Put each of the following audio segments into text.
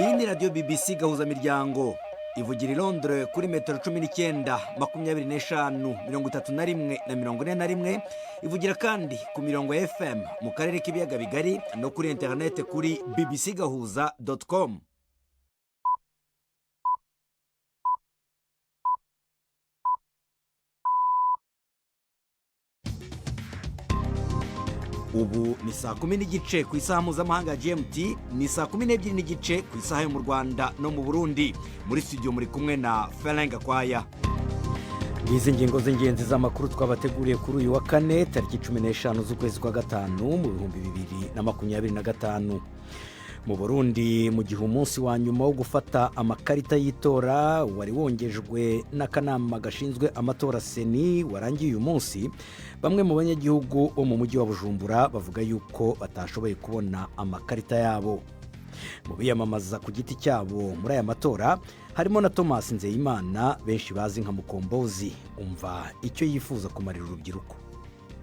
Iyi ni radiyo BBC Gahuzamiryango, ivugira i Londres kuri metero 19, 25, 31 na 41. Ivugira kandi ku mirongo ya FM mu karere k'ibiyaga bigari no kuri interineti kuri bbcgahuza.com. Ubu ni saa 10:30 ku isaha mpuzamahanga ya GMT, ni saa 12:30 ku isaha yo mu Rwanda no mu Burundi. Muri studio muri kumwe na Ferenga Kwaya. Ngizi ingingo z'ingenzi z'amakuru twabateguriye kuri uyu wa kane, tariki 15 z'ukwezi kwa gatanu mu 2025. Mu Burundi, mu gihe umunsi wa nyuma wo gufata amakarita y'itora wari wongejwe n'akanama gashinzwe amatora CENI warangiye uyu munsi, bamwe mu banyagihugu bo mu mujyi wa Bujumbura bavuga yuko batashoboye kubona amakarita yabo. Mu biyamamaza ku giti cyabo muri aya matora harimo na Thomas Nzeyimana, benshi bazi nka Mukombozi. Umva icyo yifuza kumarira urubyiruko.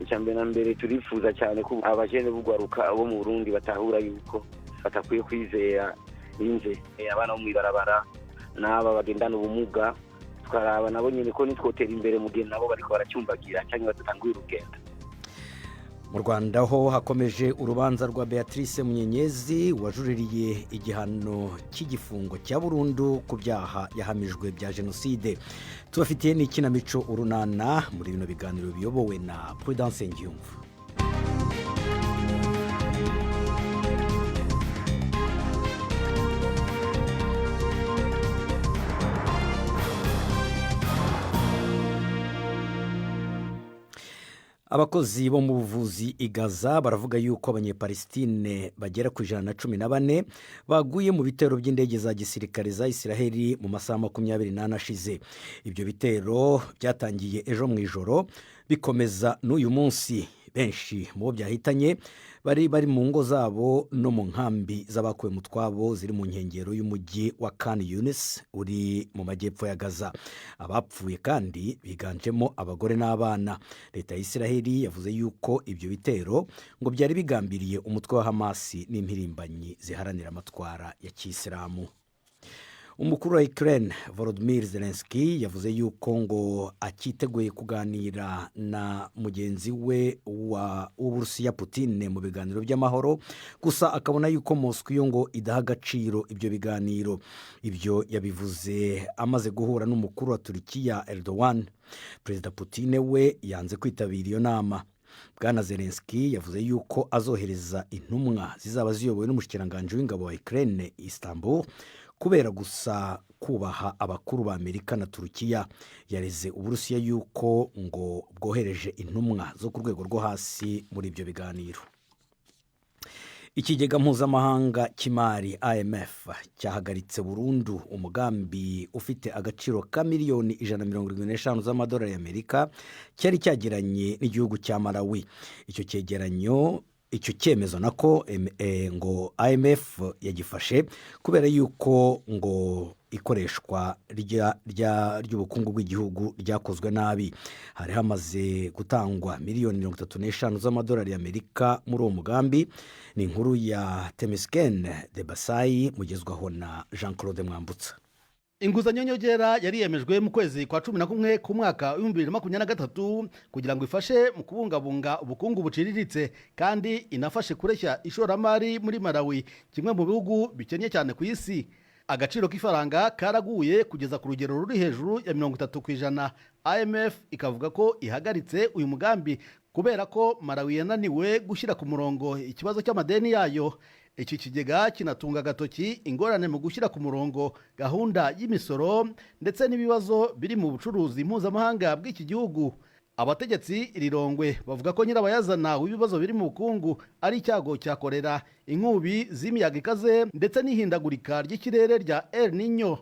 Icya mbere na mbere, turifuza cyane ko abajene b'urwaruka bo mu Burundi batahura yuko batakwiye kwizera inze abana bo mw'ibarabara n'aba bagendana ubumuga, tukaraba nabo nyine ko nitwotera imbere mu gihe nabo bariko baracyumbagira cyangwa badatanguye urugendo. Mu Rwanda ho hakomeje urubanza rwa Beatrice Munyenyezi wajuririye igihano cy'igifungo cya burundu ku byaha yahamijwe bya jenoside. Tubafitiye n'ikinamico Urunana muri bino biganiro biyobowe na Prudence Ngiyumva. Abakozi bo mu buvuzi i Gaza baravuga yuko Abanyepalestine bagera ku 114 baguye mu bitero by'indege za gisirikare za Isiraheli mu masaha 24 ashize. Ibyo bitero byatangiye ejo mu ijoro, bikomeza n'uyu munsi. Benshi mu bo byahitanye bari bari mu ngo zabo no mu nkambi z'abakuwe mu twabo ziri mu nkengero y'umujyi wa Khan Yunis uri mu majyepfo ya Gaza. Abapfuye kandi biganjemo abagore n'abana. Leta ya Isiraheli yavuze yuko ibyo bitero ngo byari bigambiriye umutwe wa Hamasi n'impirimbanyi ziharanira amatwara ya kisilamu. Umukuru wa Ukraine Volodymyr Zelensky yavuze yuko ngo akiteguye kuganira na mugenzi we w'Uburusiya Putin mu biganiro by'amahoro, gusa akabona yuko Moscow yo ngo idaha agaciro ibyo biganiro. Ibyo yabivuze amaze guhura n'umukuru wa Turikiya Erdogan. Perezida Putin we yanze kwitabira iyo nama. Bwana Zelensky yavuze yuko azohereza intumwa zizaba ziyobowe n'umushikiranganji w'ingabo wa Ukraine Istanbul, kubera gusa kubaha abakuru ba Amerika na Turukiya. Yareze Uburusiya yuko ngo bwohereje intumwa zo ku rwego rwo hasi muri ibyo biganiro. Ikigega mpuzamahanga cy'imari IMF cyahagaritse burundu umugambi ufite agaciro ka miliyoni 175 z'amadolari y'Amerika cyari cyagiranye n'igihugu cya Malawi. Icyo cyegeranyo, icyo cyemezo nako, ngo IMF yagifashe kubera yuko ngo ikoreshwa ry'ubukungu bw'igihugu ryakozwe nabi. Hari hamaze gutangwa miliyoni 35 z'amadolari y'Amerika muri uwo mugambi. Ni inkuru ya Temesgen de Basayi, mugezwaho na Jean Claude Mwambutsa. Inguzanyo nyongera yari yemejwe mu kwezi kwa 11 ku mwaka wa 2023 kugira ngo ifashe mu kubungabunga ubukungu buciriritse kandi inafashe kureshya ishoramari muri Malawi, kimwe mu bihugu bikennye cyane ku isi. Agaciro k'ifaranga karaguye kugeza ku rugero ruri hejuru ya 30%. IMF ikavuga ko ihagaritse uyu mugambi kubera ko Malawi yananiwe gushyira ku murongo ikibazo cy'amadeni yayo. Iki kigega kinatunga agatoki ingorane mu gushyira ku murongo gahunda y'imisoro ndetse n'ibibazo biri mu bucuruzi mpuzamahanga bw'iki gihugu. Abategetsi rirongwe bavuga ko nyirabayazana w'ibibazo biri mu bukungu ari icyago cya korera, inkubi z'imiyaga ikaze ndetse n'ihindagurika ry'ikirere rya El Nino.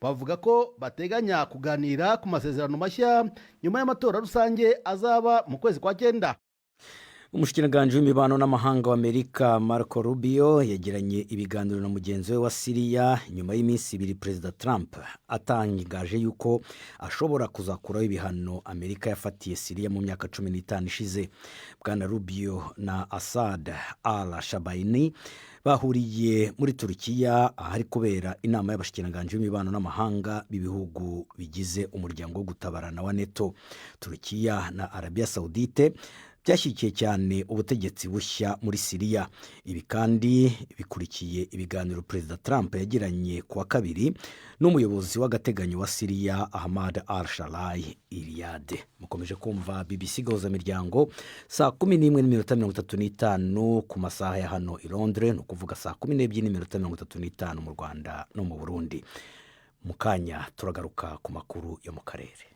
Bavuga ko bateganya kuganira ku masezerano mashya nyuma y'amatora rusange azaba mu kwezi kwa cyenda. Umushikiranganji w'imibano n'amahanga w'Amerika Marco Rubio yagiranye ibiganiro na mugenzi we wa Siriya nyuma y'iminsi 2 Perezida Trump atangaje yuko ashobora kuzakuraho ibihano Amerika yafatiye Siriya mu myaka 15 ishize. Bwana Rubio na Assad al-Shabaini bahuriye muri Turukiya ahari kubera inama y'abashikiranganji b'imibano n'amahanga b'ibihugu bigize umuryango wo gutabarana wa NATO. Turukiya na Arabia Saudite byashyigikiye cyane ubutegetsi bushya muri Siriya. Ibi kandi bikurikiye ibiganiro Perezida Trump yagiranye ku wa kabiri n'umuyobozi w'agateganyo wa Siriya Ahmad al-Sharai Iyad. Mukomeje kumva BBC Gahuzamiryango saa 11:35 ku masaha ya hano i Londres, ni ukuvuga saa 12:35 mu Rwanda no mu Burundi. Mu kanya turagaruka ku makuru yo mu karere.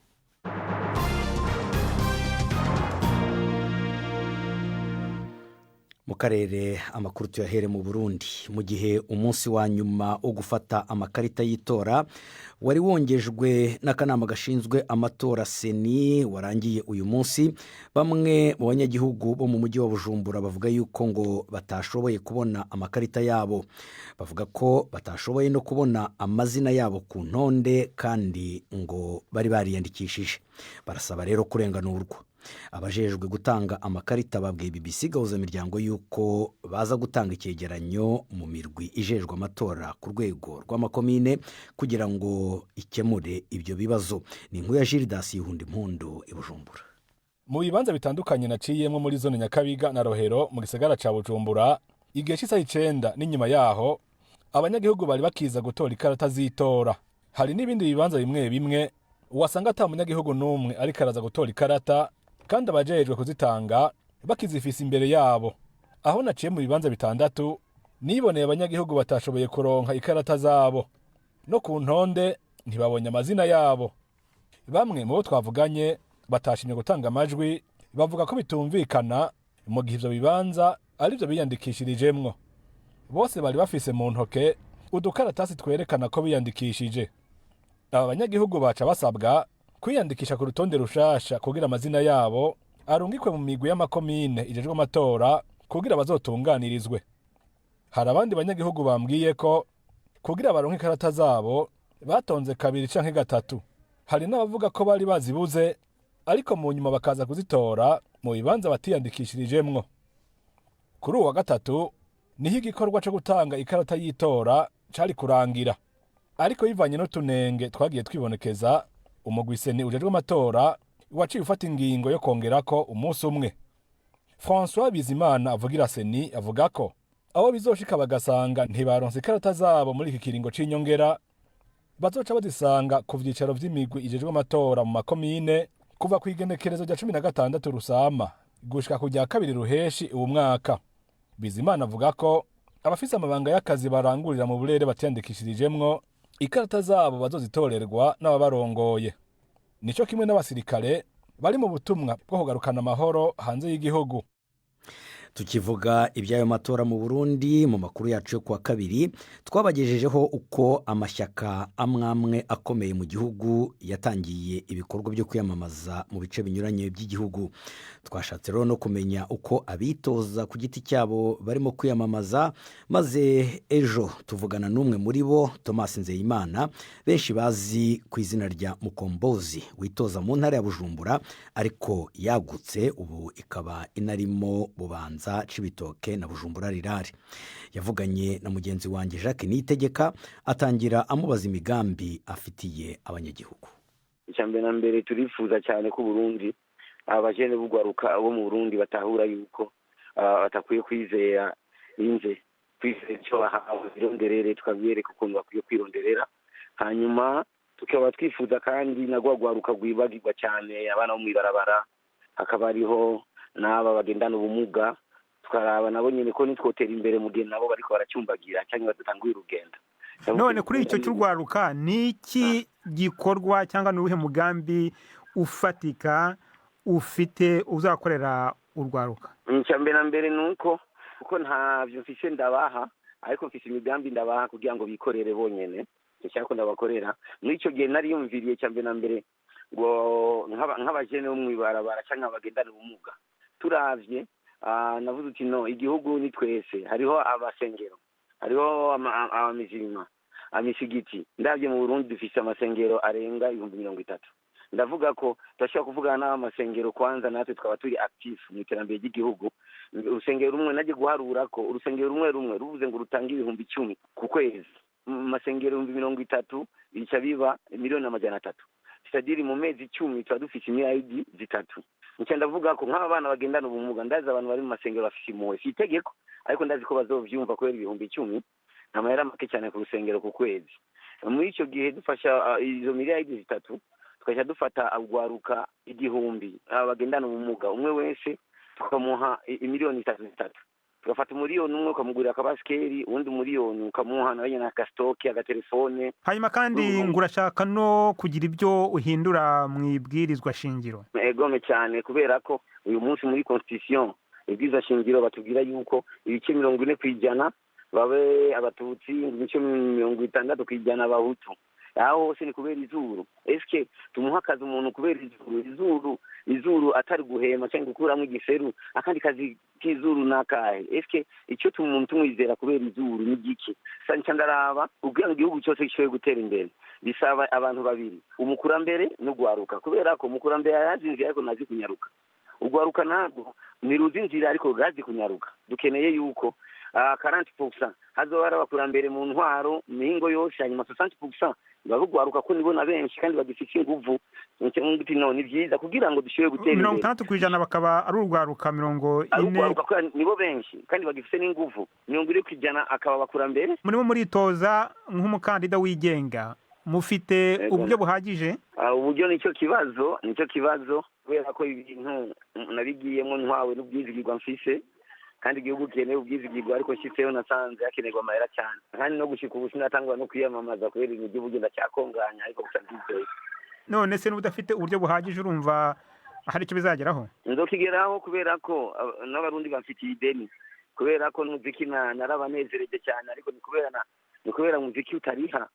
Mu karere amakuru tuyahere mu Burundi. Mu gihe umunsi wa nyuma wo gufata amakarita y'itora wari wongejwe n'akanama gashinzwe amatora CENI warangiye uyu munsi, bamwe mu banyagihugu bo mu mujyi wa Bujumbura bavuga yuko ngo batashoboye kubona amakarita yabo. Bavuga ko batashoboye no kubona amazina yabo ku ntonde kandi ngo bari bariyandikishije. Barasaba rero kurenganurwa. Abajejwe gutanga amakarita babwiye BBC Gahuzamiryango yuko baza gutanga icyegeranyo mu mirwi ijejwe amatora ku rwego rw'amakomine kugira ngo ikemure ibyo bibazo. Ni inkuru ya Gildas Yihunda Impundu i Bujumbura. Mu bibanza bitandukanye naciyemwo muri zone Nyakabiga na Rohero mu gisagara ca Bujumbura, igihe c'isaha 9 n'inyuma yaho abanyagihugu bari bakiza gutora ikarata z'itora. Hari n'ibindi bibanza bimwe bimwe wasanga ata munyagihugu n'umwe ariko araza gutora ikarata kandi abajejwe kuzitanga bakizifise imbere yabo. Aho naciye mu bibanza 6 niboneye abanyagihugu batashoboye kuronka ikarata zabo, no ku ntonde ntibabonye amazina yabo. Bamwe mu bo twavuganye batashimye gutanga amajwi bavuga ko bitumvikana mu gihe ivyo bibanza arivyo biyandikishirijemwo. Bose bari bafise mu ntoke udukaratasi twerekana ko biyandikishije. Aba banyagihugu baca basabwa kwiyandikisha ku rutonde rushasha kugira amazina yabo arungikwe mu migwi y'amakomine ijejwe amatora kugira bazotunganirizwe. Hari abandi banyagihugu bambwiye ko kugira baronke ikarata zabo batonze 2 canke 3. Hari n'abavuga ko bari bazibuze ariko mu nyuma bakaza kuzitora mu bibanza batiyandikishirijemwo. Kuri uwa gatatu niho igikorwa co gutanga ikarata y'itora cari kurangira, ariko bivanye n'utunenge twagiye twibonekeza, umugwi CENI ujejwe amatora waciye ufata ingingo yo kongerako umunsi umwe. François Bizimana avugira CENI avuga ko abo bizoshika bagasanga ntibaronse ikarata zabo muri iki kiringo c'inyongera bazoca bazisanga ku vyicaro vy'imigwi ijejwe amatora mu makomine kuva kw'igenekerezo rya 16 Rusama gushika ku rya 2 Ruheshi uwu mwaka. Bizimana avuga ko abafise amabanga y'akazi barangurira mu burere batiyandikishirijemwo ikarata zabo bazozitorerwa n'ababarongoye. Nico kimwe n'abasirikare bari mu butumwa bwo kugarukana amahoro hanze y'igihugu. Tukivuga iby'ayo matora mu Burundi, mu makuru yacu yo kuwa kabiri twabagejejeho uko amashyaka amwe akomeye mu gihugu yatangiye ibikorwa byo kwiyamamaza mu bice binyuranye by'igihugu. Twashatse rero no kumenya uko abitoza ku giti cyabo barimo kwiyamamaza, maze ejo tuvugana n'umwe muri bo, Thomas Nzeyimana, benshi bazi ku izina rya Mukombozi, witoza mu ntara ya Bujumbura ariko yagutse ubu ikaba inarimo Bubanza, Cibitoke na Bujumbura Rirare. Yavuganye na mugenzi wanjye Jacques Niyitegeka, atangira amubaza imigambi afitiye abanyagihugu. Icya mbere na mbere turifuza cyane ko Burundi abajene b'ugwaruka bo mu Burundi batahura yuko batakwiye kwizera inze, kwizera icyo bahawe, bironderere, tukabyereka ukuntu bakwiye kwironderera. Hanyuma tukaba twifuza kandi na rwagwaruka rwibagirwa cyane abana bo mw'ibarabara, hakaba hariho n'aba bagendana ubumuga, tukaraba nabo nyine ko nitwotera imbere mu gihe nabo bariko baracyumbagira cyangwa badatanguye urugendo. None kuri icyo cy'urwaruka ni iki gikorwa cyangwa ni uwuhe mugambi ufatika ufite uzakorera urwaruka? Icya mbere na mbere ni uko kuko ntavyo mfise ndabaha, ariko mfise imigambi ndabaha kugira ngo bikorere bonyene, icyo ko ndabakorera. Muri icyo gihe nariyumviriye icya mbere na mbere ngo nk'abajene bo mw'ibarabara cyangwa abagendana ubumuga, turavye Navuze uti no, igihugu ni twese. Hariho abasengero, hariho abamizirima, amisigiti. Ndabye mu Burundi dufise amasengero arenga 30,000. Ndavuga ko turashobora kuvugana n'amasengero kwanza, natwe tukaba turi active mu iterambere ry'igihugu. Urusengero rumwe, najye guharura ko urusengero rumwe rumwe ruvuze ngo rutange 10,000 ku kwezi, mu masengero 30,000 bica biba 300,000,000. C'est-à-dire mu mezi 10 tuba dufise imiliyaridi 3. Nca ndavuga ko nk'aba bana bagendana ubumuga, ndazi abantu bari mu masengero bafise impuhwe. Si itegeko, ariko ndazi ko bazovyumva, kubera 10,000 ni amahera make cyane ku rusengero ku kwezi. Muri icyo gihe dufasha izo miliyaridi 3, tugaca dufata urwaruka 1,000 bagendana ubumuga, umwe wese tukamuha imiliyoni 3 3, tugafata 1 miliyoni ukamugurira akabasikeri, uwundi 1 miliyoni ukamuha nawe nyine agasitoke, agatelefone. Hanyuma kandi ngo urashaka no kugira ibyo uhindura mu ibwirizwa shingiro. Egome cyane, kubera ko uyu munsi muri constitution, ibwirizwa shingiro, batubwira yuko ibice 40% babe Abatutsi, ibice 60% Abahutu. Aho hose ni kubera izuru. Eske tumuha akazi umuntu kubera izuru? Izuru atari guhema cyangwa gukuramo igiseru, akandi kazi k'izuru ni akahe? Eske icyo umuntu tumwizera kubera izuru ni giki? Nca ndaraba, kugira ngo igihugu cyose gishobore gutera imbere bisaba abantu babiri, umukurambere n'ugwaruka, kubera ko umukurambere yarazi inzira ariko ntazi kunyaruka. Ugwaruka ntabwo ntiruzi inzira ariko rurazi kunyaruka. Dukeneye yuko 40% hazoba hari abakurambere mu ntwaro mihingo yose, hanyuma 60% barugwaruka, ko nibo na benshi kandi bagifite inguvu. Nti no, ni byiza kugira ngo dushobore gutera imbere. 60% bakaba ari urwaruka, mirongo ari ine ugwaruka, kubera nibo benshi kandi bagifite n'inguvu, 40% akaba abakurambere. Murimo muritoza nk'umukandida wigenga, mufite uburyo buhagije? Uburyo nicyo kibazo, nicyo kibazo, kubera ko ibintu nabigiyemo ntwawe n'ubwizigirwa mfise, kandi igihugu gikeneye ubwizigirwa. Ariko nshitseyo nasanze hakenerwa amahera cyane, kandi no gushika ubu sinatangwa no kwiyamamaza kubera ibintu by'uburyo, ndacyakonganya, ariko gusa ndizeye. None se niba udafite uburyo buhagije, urumva hari icyo bizageraho? Nzokigeraho, kubera ko n'Abarundi bamfitiye ideni, kubera ko n'umuziki narabanezereje cyane. Ariko ni kubera umuziki utariha.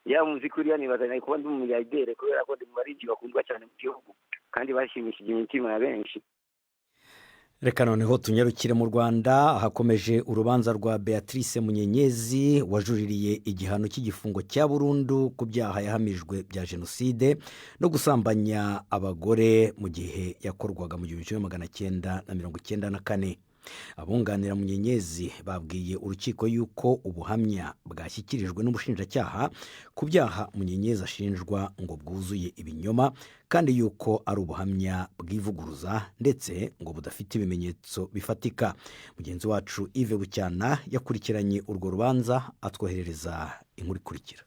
Yaba umuziki uriya, nibaza nari kuba ndi umumiliyardere, kubera ko ndi mu baririmbyi bakundwa cyane mu gihugu kandi bashimishije imitima ya benshi. Reka noneho tunyarukire mu Rwanda. Hakomeje urubanza rwa Beatrice Munyenyezi wajuririye igihano cy'igifungo cya burundu ku byaha yahamijwe bya jenoside no gusambanya abagore mu gihe yakorwaga mu 1994. Abunganira Munyenyezi babwiye urukiko yuko ubuhamya bwashyikirijwe n'ubushinjacyaha ku byaha Munyenyezi ashinjwa ngo bwuzuye ibinyoma, kandi yuko ari ubuhamya bwivuguruza, ndetse ngo budafite ibimenyetso bifatika. Mugenzi wacu Yves Bucyana yakurikiranye urwo rubanza, atwoherereza inkuru ikurikira.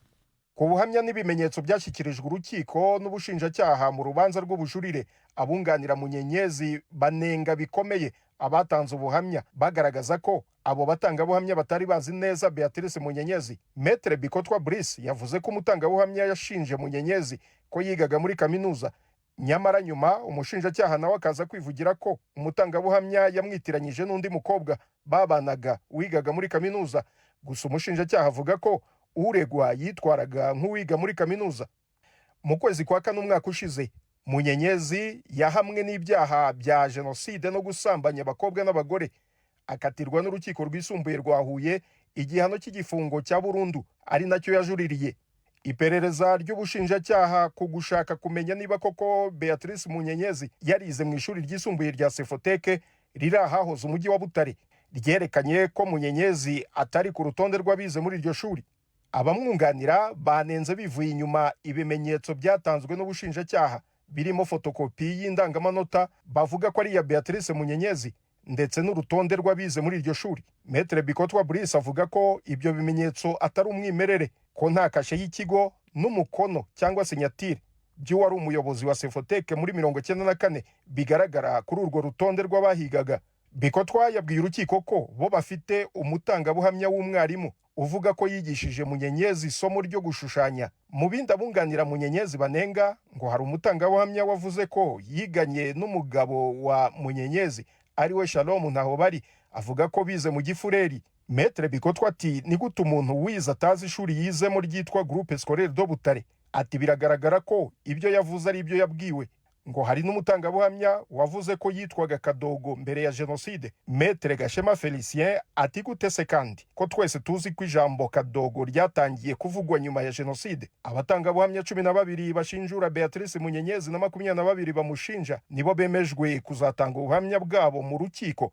Ku buhamya n'ibimenyetso byashyikirijwe urukiko n'ubushinjacyaha mu rubanza rw'ubujurire, abunganira Munyenyezi banenga bikomeye abatanze ubuhamya, bagaragaza ko abo batangabuhamya batari bazi neza Beatrice Munyenyezi. Maître Bikotwa Brice yavuze ko umutangabuhamya yashinje Munyenyezi ko yigaga muri kaminuza, nyamara nyuma umushinjacyaha nawe akaza kwivugira ko umutangabuhamya yamwitiranyije n'undi mukobwa babanaga wigaga muri kaminuza. Gusa umushinjacyaha avuga ko uregwa yitwaraga nk'uwiga muri kaminuza. Mu kwezi kwa kane umwaka ushize, Munyenyezi yahamwe n'ibyaha bya jenoside no gusambanya abakobwa n'abagore, akatirwa n'urukiko rwisumbuye rwa Huye igihano cy'igifungo cya burundu, ari nacyo yajuririye. Iperereza ry'ubushinjacyaha ku gushaka kumenya niba koko Beatrice Munyenyezi yarize mu ishuri ryisumbuye rya Sefoteke riri ahahoze umujyi wa Butare ryerekanye ko Munyenyezi atari ku rutonde rw'abize muri iryo shuri. Abamwunganira banenze bivuye inyuma ibimenyetso byatanzwe n'ubushinjacyaha, birimo fotokopi y'indangamanota bavuga ko ari iya Beatrice Munyenyezi, ndetse n'urutonde rw'abize muri iryo shuri. Maître Bikotwa Brice avuga ko ibyo bimenyetso atari umwimerere, ko nta kashe y'ikigo n'umukono cyangwa sinyatire by'uwari umuyobozi wa Sefoteke muri 94 bigaragara kuri urwo rutonde rw'abahigaga. Bikotwa yabwiye urukiko ko bo bafite umutangabuhamya w'umwarimu uvuga ko yigishije Munyenyezi isomo ryo gushushanya. Mu bindi abunganira Munyenyezi banenga, ngo hari umutangabuhamya wavuze ko yiganye n'umugabo wa Munyenyezi, ariwe Shalom Ntahobari, avuga ko bize mu Gifureri. Maître Bikotwa ati: "Ni gute umuntu wize atazi ishuri yizemo ryitwa Groupe Scolaire de Butare?" Ati: "Biragaragara ko ibyo yavuze ari ibyo yabwiwe." Ngo hari n'umutangabuhamya wavuze ko yitwaga Kadogo mbere ya jenoside. Maître Gashema Felicien ati: "Gute se kandi ko twese tuzi ko ijambo Kadogo ryatangiye kuvugwa nyuma ya jenoside?" Abatangabuhamya 12 bashinjura Beatrice Munyenyezi na 22 bamushinja nibo bemejwe kuzatanga ubuhamya bwabo mu rukiko.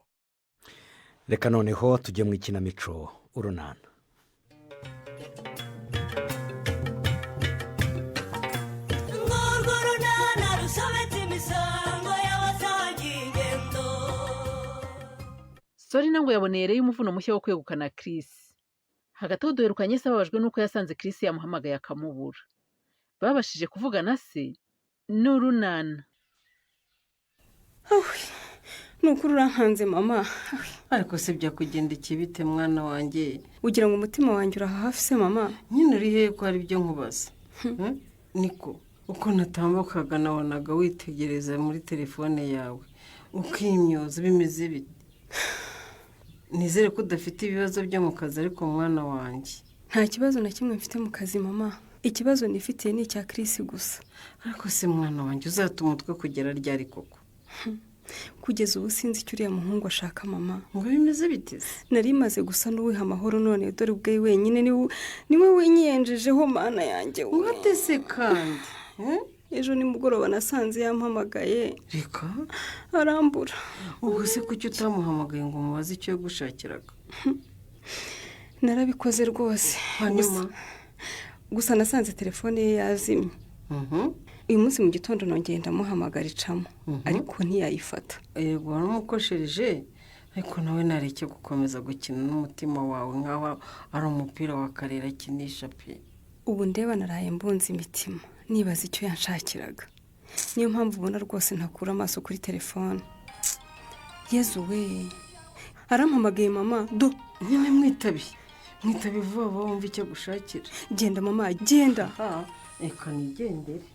Reka noneho tujye mu ikinamico Urunana. Urwo runana rusobetse imisango y'abasangiye ingendo. Sorina ngo yaboneye rero umuvuno mushya wo kwegukana Chris. Hagati aho duherukanye se ababajwe n'uko yasanze Chris yamuhamagaye akamubura. Babashije kuvugana se n'Urunana. Ni ukuri urankanze, mama. Ariko se byakugendekeye bite, mwana wanjye? Ugira ngo umutima wanjye uraha hafi se, mama? Nyine uri hehe ko hari ibyo nkubaza? Niko uko natambukaga nabonaga witegereza muri telefone yawe ukimyoza, bimeze bite? Nizere ko udafite ibibazo byo mu kazi ariko, mwana wanjye. Nta kibazo na kimwe mfite mu kazi, mama. Ikibazo nifitiye ni icya Chris gusa. Ariko se mwana wanjye, uzata umutwe kugera ryari koko? Kugeza ubu sinzi icyo uriya muhungu ashaka, mama. Ngo bimeze bite se? Nari maze gusa n'uwiha amahoro, none dore ubwe wenyine niwe winyiyenjejeho. Mana yanjye we! Ute se kandi? Ejo nimugoroba nasanze yampamagaye. Reka. Arambura. Ubwo se kuki utamuhamagaye ngo umubaze icyo yagushakiraga? Narabikoze rwose. Hanyuma? Gusa nasanze telefone ye yazimye. Uyu munsi mu gitondo nongeye ndamuhamagara icamo, ariko ntiyayifata. Yego, waramukoshereje, ariko nawe nareke gukomeza gukina n'umutima wawe nk'aho ari umupira wa karere akinisha pe. Ubu ndeba naraye mbunze imitima nibaza icyo yanshakiraga. Niyo mpamvu ubona rwose ntakura amaso kuri telefone. Yezu we, arampamagaye, mama, do! Nyine mwitabi, mwitabi vuba vuba wumve icyo agushakira. Genda mama, genda. Reka nigendere.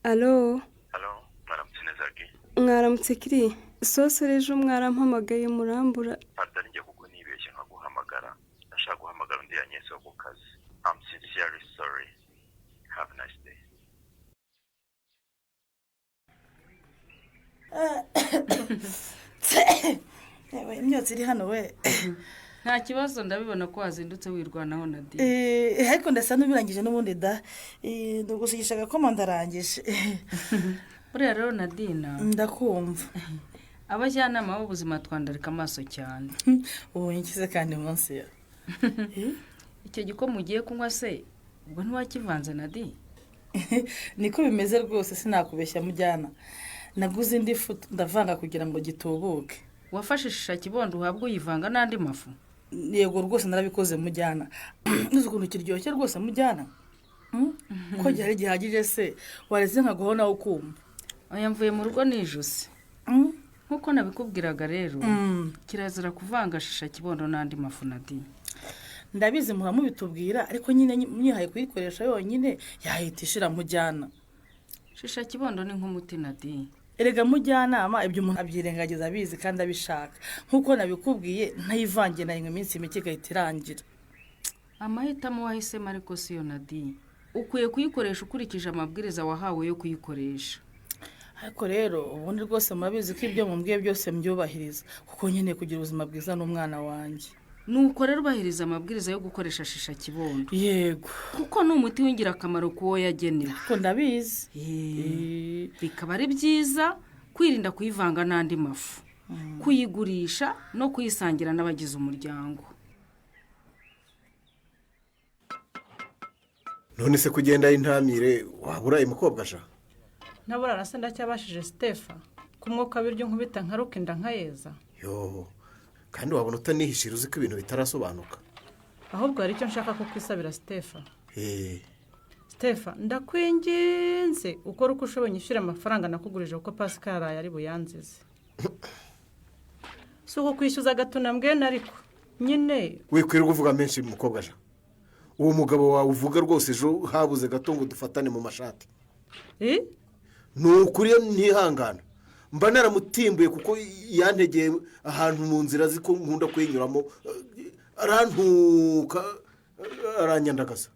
Alo? Halo, mwaramutse neza gi. Mwaramutse kiri sosore, ejo mwarampamagaye murambura. Pardon njye kuko nibeshye nkaguhamagara. Nashaka guhamagara undi yanyese wo ku kazi. I'm sincerely sorry. Have a nice day. Yewe, imyotsi iri hano we! Nta kibazo, ndabibona ko wazindutse wirwanaho na di. Ariko ndasa n'ubirangije n'ubundi da. Ndugusigisha agakoma, ndarangije. Buriya rero Nadina, Ndakumva. abajyanama b'ubuzima twandarika amaso cyane. Ubu nkize kandi munsi ya Icyo gikoma ugiye kunywa se ubwo ntiwakivanze na di? Niko bimeze rwose, sinakubeshya mujyana. Naguze indi fu ndavanga kugira ngo gitubuke. Wafashe shisha kibondo uhabwa uyivanga n'andi mafu? Yego rwose, narabikoze mujyana. Uzi ukuntu kiryoshye rwose mujyana? Ko gihari gihagije se, wareze nkaguho nawe ukumva. Oya, mvuye mu rugo nijuse. Nk'uko nabikubwiraga rero, kirazira kuvanga shisha kibondo n'andi mafu na di. Ndabizi muhora mubitubwira, ariko nyine mwihaye kuyikoresha yonyine yahita ishira mujyana. Shisha kibondo ni nk'umuti na di. Erega mujyanama, ibyo umuntu abyirengagiza abizi kandi abishaka. Nk'uko nabikubwiye, ntayivange nayinywa iminsi mike igahita irangira. Amahitamo wahisemo ariko siyo na di. Ukwiye kuyikoresha ukurikije amabwiriza wahawe yo kuyikoresha. Ariko rero ubundi rwose murabizi ko ibyo mumbwiye byose mbyubahiriza, kuko nkeneye kugira ubuzima bwiza n'umwana wanjye. Nuko rero ubahiriza amabwiriza yo gukoresha shisha kibondo. Yego. Kuko ni umuti w'ingirakamaro ku wo yagenewe. Ariko ndabizi. Bikaba ari byiza kwirinda kuyivanga n'andi mafu, kuyigurisha no kuyisangira n'abagize umuryango. None se kugenda intamire, waba uraye mukobwa sha? Ntaburara se ndacyabashije Sitefa, ku mwuka w'ibiryo nkubita nkaruka inda nkayeza. Yo, kandi wabona utanihishira, uzi ko ibintu bitarasobanuka. Ahubwo hari icyo nshaka kukwisabira, Sitefa. Eee. Sitefa, ndakwinginze ukora uko ushoboye unyishyure amafaranga nakugurije, kuko Pasika yaraye ari buyanzize. Si uko kwishyuza agatuna mbwene, ariko nyine. Wikwirirwa uvuga menshi mukobwa sha. Uwo mugabo wawe uvuga rwose, ejo habuze gato ngo dufatane mu mashati. Ni ukuri iyo ntihangana mba naramutimbuye, kuko yantegeye ahantu mu nzira azi ko nkunda kuyinyuramo, arantuka, aranyandagaza.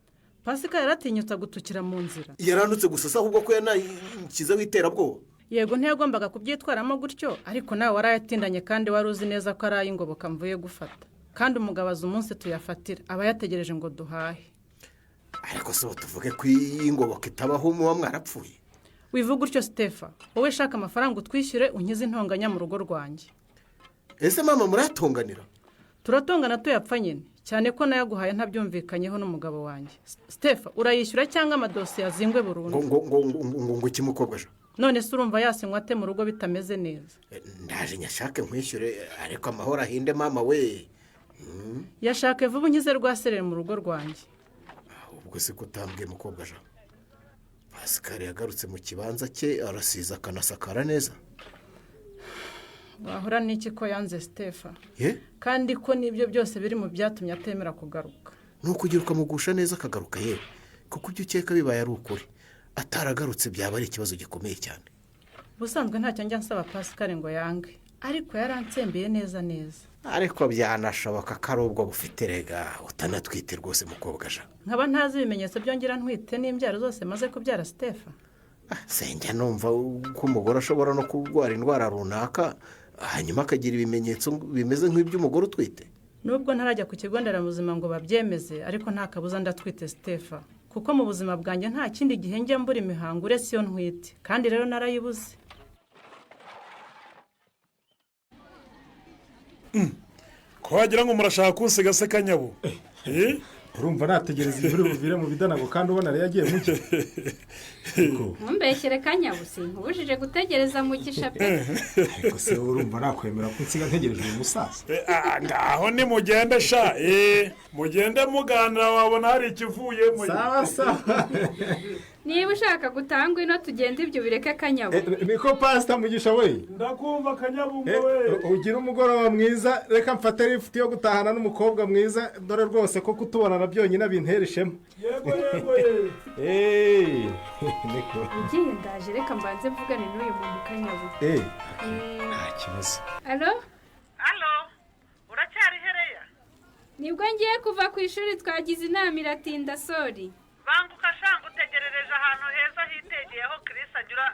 Pasika yaratinyutse agutukira mu nzira? Yarandutse gusa se, ahubwo ko yanashyizeho iterabwoba. Yego ntiyagombaga kubyitwaramo gutyo, ariko nawe warayatindanye kandi wari uzi neza ko ari ay'ingoboka mvuye gufata. Kandi umugabo azi umunsi tuyafatira, aba yategereje ngo duhahe. Ariko se tuvuge ko iyi ngoboka itabaho muba mwarapfuye? Wivuga utyo Sitefa, wowe shaka amafaranga utwishyure unkize intonganya mu rugo rwanjye. Ese mama muratonganira? Turatongana tuyapfa nyine, cyane ko nayaguhaye ntabyumvikanyeho n'umugabo wanjye. Sitefa, urayishyura cyangwa amadosiye azingwe burundu? Ngo iki mukobwa je? None se urumva yasinywa ate mu rugo bitameze neza? Ndaje nyashake nkwishyure, ariko amahoro ahinde mama we. Yashake vuba unkize rwaserere mu rugo rwanjye. Ubwo se kutambwiye mukobwa je? Pascal yagarutse mu kibanza cye arasiza akanasakara neza. Wahora n'iki ko yanze Sitefa? Kandi ko n'ibyo byose biri mu byatumye atemera kugaruka. Ni ukugira ukamugusha neza akagaruka yewe, kuko ibyo ukeka bibaye ari ukuri. Ataragarutse byaba ari ikibazo gikomeye cyane. Ubusanzwe ntacyo njya nsaba Pascal ngo yange, ariko yaransembeye neza neza. Ariko byanashoboka ko ari ubwo bufite rega utanatwite rwose mukobwa je. Nkaba ntazi ibimenyetso byongera ntwite n'imbyaro zose maze kubyara Sitefa. Senjya numva ko umugore ashobora no kurwara indwara runaka hanyuma akagira ibimenyetso bimeze nk'iby'umugore utwite. Nubwo ntarajya ku kigo nderabuzima ngo babyemeze, ariko nta kabuza ndatwite Sitefa, kuko mu buzima bwanjye nta kindi gihe njya mbura imihango uretse iyo ntwite, kandi rero narayibuze. Ko wagira ngo murashaka kunsiga se Kanyabo? Urumva nategereza imvura buvire mu bidanago kandi ubona rero yagiye muke. Ntumbeshyere Kanyabo, sinkubujije gutegereza Mugisha pe. Ariko se urumva nakwemera ko nsiga ntegereje uyu musaza? Ngaho ni mugende sha, mugende muganira wabona hari ikivuyemo. Sawa sawa. Niba ushaka gutanga ino tugende ibyo bireke Kanyabo. Niko Pastor Mugisha we. Ndakumva Kanyabungo we. Ugira umugoroba mwiza, reka mfate lift yo gutahana n'umukobwa mwiza, dore rwose ko kutubonana byonyine bintera ishema. Yego yego ye. Niko. Ugiye ndaje, reka mbanze mvugane n'uyu muntu Kanyabo. Nta kibazo. Allo? Allo? Uracyari hereya? Nibwo ngiye kuva ku ishuri twagize inama iratinda sori. Banguka shanga utegerereje ahantu heza hitegeye aho Chris anyura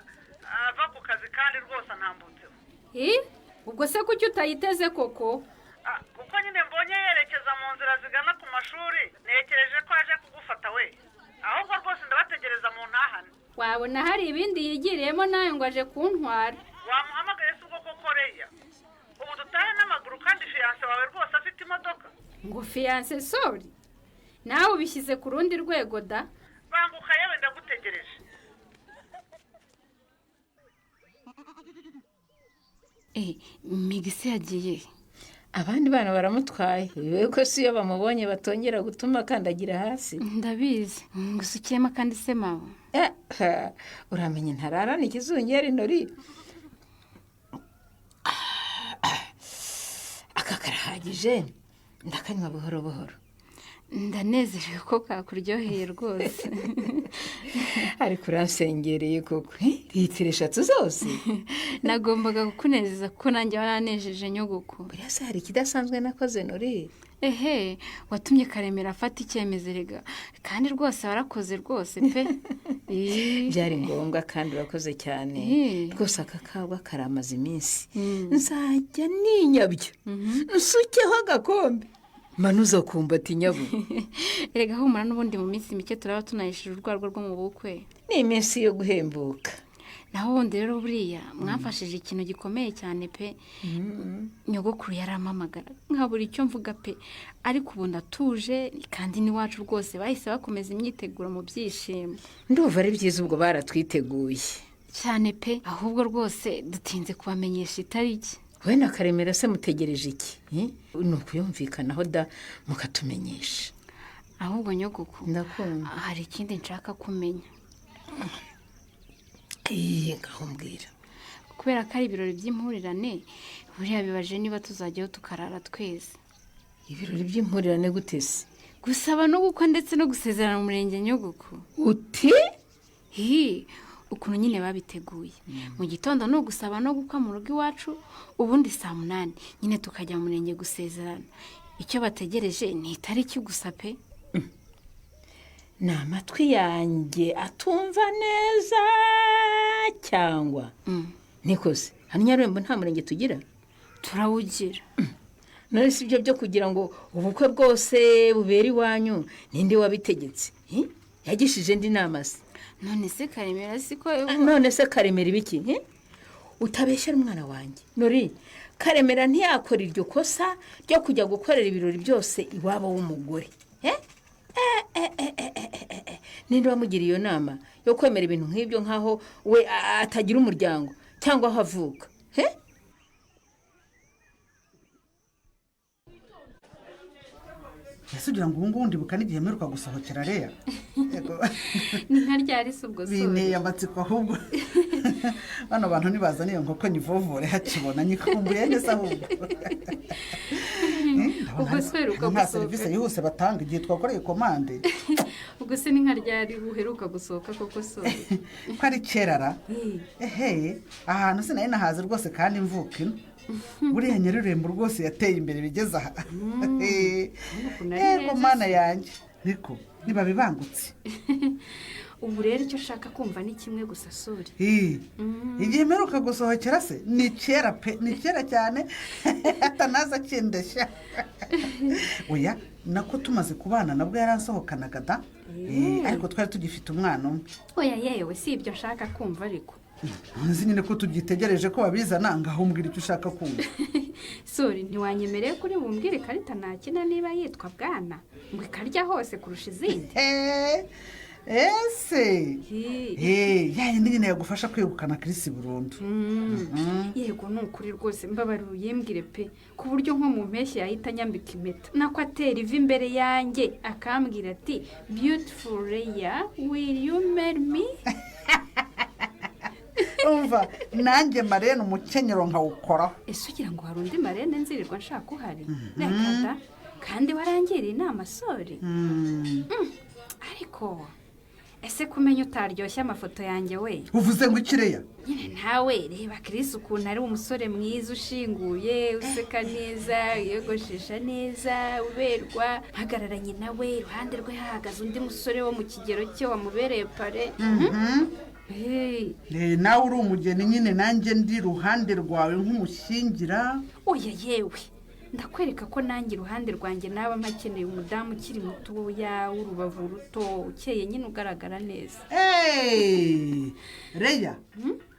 ava ku kazi kandi rwose antambutseho. Ubwo se kuki utayiteze koko? Kuko nyine mbonye yerekeza mu nzira zigana ku mashuri, ntekereje ko aje kugufata we. Ahubwo rwose ndabategereza mu ntahane. Wabona hari ibindi yigiriyemo nawe ngo aje kuntwara. Wamuhamagaye se ubwo koko Reya? Ubu dutahe n'amaguru kandi fiyanse wawe rwose afite imodoka. Ngo fiyanse sori? Nawe ubishyize ku rundi rwego da. Banguka yewe ndagutegereje. Migisi yagiye. Abandi bana baramutwaye, ko si iyo bamubonye batongera gutuma akandagira hasi. Ndabizi, ngusukiyemo kandi se mama. Uramenye ntararana ikizungera inori. Aka karahagije, ndakanywa buhoro buhoro. Ndanezerewe ko kakuryoheye rwose. Ariko uransengereye koko, litiro 3 zose. Nagombaga kukunezeza kuko nanjye waranejeje nyogoko. Buriya se hari ikidasanzwe nakoze Nori? Ehe, watumye Karemera afata icyemezo rega, kandi rwose warakoze rwose pe. Byari ngombwa kandi urakoze cyane. Rwose aka kagwa karamaze iminsi. Nzajya ninyabyo nsukeho agakombe manuza kumbata inyabu. Erega humura n'ubundi mu minsi mike turaba tunayishije urwarwa rwo mu bukwe. Ni iminsi yo guhembuka. Naho ubundi rero buriya mwamfashije ikintu gikomeye cyane pe. Nyogokuru yarampamagara nkabura icyo mvuga pe, ariko ubu ndatuje kandi n'iwacu rwose bahise bakomeza imyiteguro mu byishimo. Ndumva ari byiza ubwo baratwiteguye cyane pe, ahubwo rwose dutinze kubamenyesha itariki. We na Karemera se mutegereje iki? Ni ukuyumvikanaho da mukatumenyesha. Ahubwo nyogoko, ndakumva, hari ikindi nshaka kumenya. Ngaho mbwira. Kubera ko ari ibirori by'impurirane, buriya bibaje niba tuzajyayo tukarara twese. Ibirori by'impurirane gute se? Gusaba no gukwa ndetse no gusezerana mu murenge nyogoko. Uti? Ukuntu nyine babiteguye. Mu gitondo no gusaba no gukwa mu rugo iwacu, ubundi saa 8 nyine tukajya mu murenge gusezerana. Icyo bategereje ni itariki gusa pe. Ni amatwi yanjye atumva neza Cyangwa nikoze hano Nyarurembo nta murenge tugira? Turawugira. None si ibyo byo kugira ngo ubukwe bwose bubere iwanyu, ninde wabitegetse? Yagishije indi nama se? None se Karemera siko? None se Karemera ibiki? Utabeshyera umwana wanjye Nori. Karemera ntiyakora iryo kosa ryo kujya gukorera ibirori byose iwabo w'umugore. Ninde wamugiriye iyo nama yo kwemera ibintu nk'ibyo, nk'aho we atagira umuryango cyangwa aho avuka? Ese ugira ngo ubu ngubu ndibuka n'igihe mperuka gusohokera Leya? Ni nka ryari se ubwo? Sore, binteye amatsiko ahubwo. Bano bantu nibazana iyo nkoko nyivovore hakibona, nyikumbuye neza ahubwo. Ubwo se uheruka Nta gusohoka serivisi yihuse batanga igihe twakoreye komande. Ubwo se ni nka ryari uheruka gusohoka koko, sore? Ko ari kera ra! Ehe, ahantu sinari nahazi rwose kandi mvuka ino. Buriya Nyarurembo rwose yateye imbere bigeze aha. Yego mana yanjye, niko ntibabibangutse. Ubu rero icyo ushaka kumva ni kimwe gusa, sore. Igihe mperuka gusohokera se ni kera pe, ni kera cyane, atanaza akindeshya. Oya, nako tumaze kubana nabwo yaransohokanaga da, ariko twari tugifite umwana umwe. Oya yewe, si ibyo nshaka kumva ariko. Nzi nyine ko tugitegereje ko babizana, ngaho umbwira icyo ushaka kumva. Sore, ntiwanyemereye kuri bumbwire ikarita nakina niba yitwa bwana ngo ikarya hose kurusha izindi? Ese ya yindi nyine yagufasha kwegukana Chris burundu? Yego, ni ukuri rwose, mbabarira uyimbwire pe, ku buryo nko mu mpeshyi yahita anyambika impeta, nako atera ivi imbere yanjye akambwira ati: "Beautiful Leya, will you marry me?" Umva, nanjye marraine umukenyero nkawukoraho. Ese ugira ngo hari undi marraine nzirirwa nshaka uhari? Reka da, kandi warangiriye inama, sore. Ariko ese kumenya utaryoshye amafoto yanjye we? Uvuze ngo ikireya? Nyine nawe reba Chris ukuntu ari umusore mwiza, ushinguye, useka neza, wiyogoshesha neza, uberwa. Mpagararanye nawe, iruhande rwe hahagaze undi musore wo mu kigero cye wamubereye parrain. Nawe uri umugeni nyine, nanjye ndi iruhande rwawe nk'umushyingira. Oya yewe, ndakwereka ko nanjye iruhande rwanjye naba mpakeneye umudamu ukiri mutoya, w'urubavu ruto, ukeye nyine, ugaragara neza. Reya,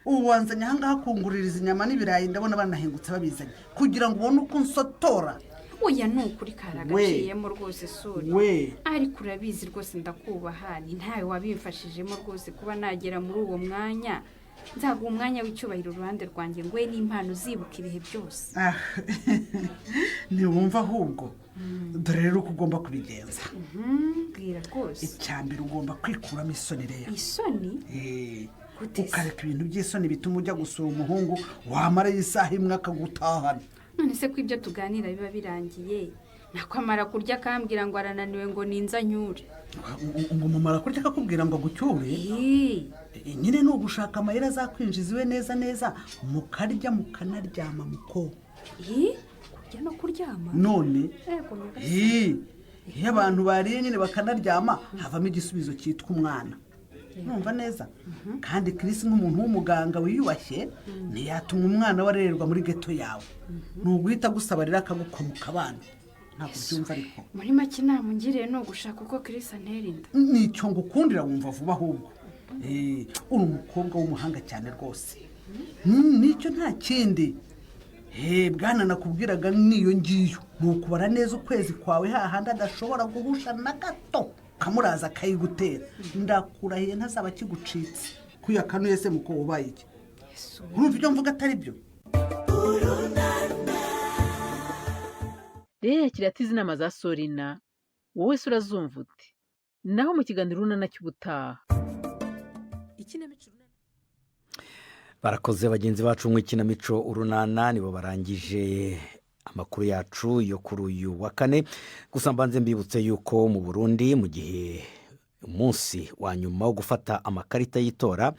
ubu wanzanye ahangaha kunguririza inyama n'ibirayi, ndabona banahingutse babizanye kugira ngo ubone uko nsotora. Oya, ni ukuri karagaciyemo rwose, sore. We. Ariko urabizi rwose ndakubaha, ni ntawe wabimfashijemo rwose kuba nagera muri uwo mwanya. Nzaguha umwanya w'icyubahiro uruhande rwanjye, ngwe n'impano uzibuka ibihe byose. Ah, ntiwumva ahubwo, dore rero uko ugomba kubigenza. Bwira rwose. Icya mbere, ugomba kwikuramo isoni, Reya. Isoni? Ukareka ibintu by'isoni bituma ujya gusura umuhungu, wamara isaha imwe akagutahana. None se ko ibyo tuganira biba birangiye, nako amara kurya akambwira ngo arananiwe, ngo ninza nyure? Ngo mumara kurya akakubwira ngo agucyure? Nyine ni ugushaka amayeri azakwinjiza iwe neza neza, mukarya mukanaryama muko. Kurya no kuryama? None Yego nyagasani. Iyo abantu bariye nyine bakanaryama, havamo igisubizo cyitwa umwana, numva neza. Kandi Chris nk'umuntu w'umuganga wiyubashye ntiyatuma umwana we arererwa muri geto yawe. Ni uguhita agusaba rero akagukomuka abana. Ntabwo byumva ariko? Muri make, inama ungiriye ni ugushaka uko Chris antera inda? Nicyo ngukundira, wumva vuba ahubwo. Uri umukobwa w'umuhanga cyane rwose. Nicyo, nta kindi. Bwana nakubwiraga niyo ngiyo, ni ukubara neza ukwezi kwawe hahandi adashobora guhusha na gato, kamuraza akayigutera. Ndakurahiye ntazaba akigucitse. Kuyakanuye se muko, ubaye iki? Urumva ibyo mvuga atari byo? Rero yakiriye atize inama za Sorina, wowe se urazumva ute? Naho mu kiganiro Urunana cy'ubutaha. Ikinamico. Barakoze bagenzi bacu mu ikinamico Urunana, nibo barangije amakuru yacu yo kuri uyu wa kane. Gusa mbanze mbibutse yuko mu Burundi, mu gihe Umunsi wa nyuma wo gufata amakarita y'itora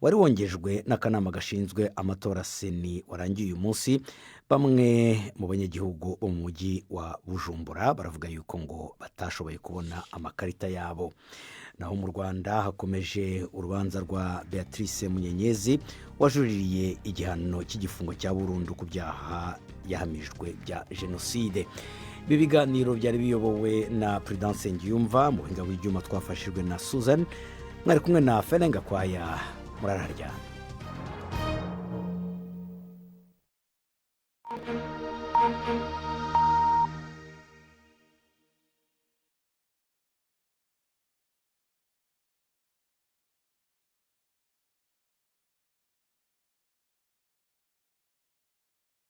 wari wongejwe n'akanama gashinzwe amatora CENI warangiye uyu munsi. Bamwe mu banyagihugu bo mu mujyi wa Bujumbura baravuga yuko ngo batashoboye kubona amakarita yabo. Naho mu Rwanda hakomeje urubanza rwa Beatrice Munyenyezi wajuririye igihano cy'igifungo cya burundu ku byaha yahamijwe bya jenoside. Ibi biganiro byari biyobowe na Prudence Ngiyumva, mu buhinga bw'ibyuma twafashijwe na Susan. Mwari kumwe na Ferenga Kwaya. Murararyana. Thank you.